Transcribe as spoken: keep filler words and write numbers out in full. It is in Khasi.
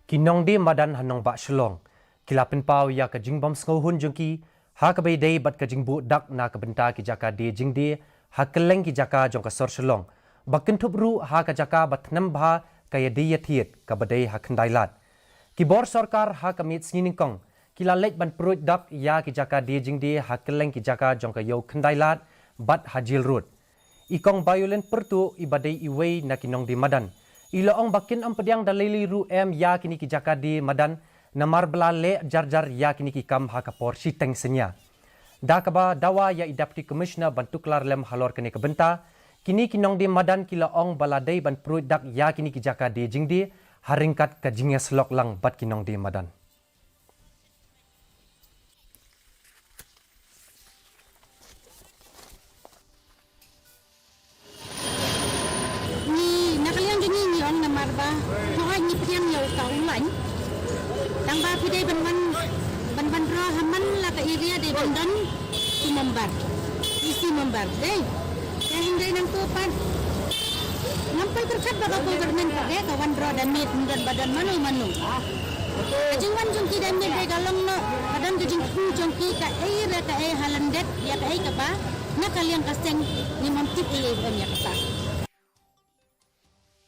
Ki nongdie madan ha nongbah Shillong ki la pynpaw ïa ka jingbym sngewhun jong ki ha kaba ïadei bad ka jingbuh dak na ka bynta ki jaka die jingdie ha kylleng ki jaka jong ka sor Shillong, ba kynthup ruh ha ka jaka ba thnam bha ka ïadie ïathied kaba dei ha Khyndailad. Ki bor sorkar ha ka miet sngi nyngkong ki la leit ban pruid dak ïa ki jaka die jingdie ha kylleng ki jaka jong ka ïew Khyndailad bad ha Jail Road. I Kong Violin Pyrtuh, i ba dei iwei na ki nongdie madan, i la ong ba kin ym pdiang da lei lei ruh em ïa kine ki jaka die madan namar ba la leh jar jar ïa kine ki kam ha ka por shiteng synñia. Da kaba dawa ïa i Deputy Commissioner ban tuklar lem halor kane ka bynta, kine ki nongdie madan ki la ong ba la dei ban pruid dak ïa kine ki jaka die jingdie ha ryngkat ka jingïasyllok lang bad ki nongdie madan. Ngi, na ka liang jong ngi, ngi ong namar ba hooid ngi pdiang ïa uta u lain. Tang ba phi dei ban wan, ban wan draw ha man la ka area dei ban don ki member, E C member dei. Te hynrei nangtu pat ngam poi pyrkhat ba ka government pat dei ka wan draw da miet, ym don ba don mano mano. Ka jingwan jong ki da miet dei ka long noh, ka don ka jingkyrkhu jong ki kaei re kaei ha lyndet ïa kaei kaba na ka liang ka seng ngim tip ei ei em ïa kata.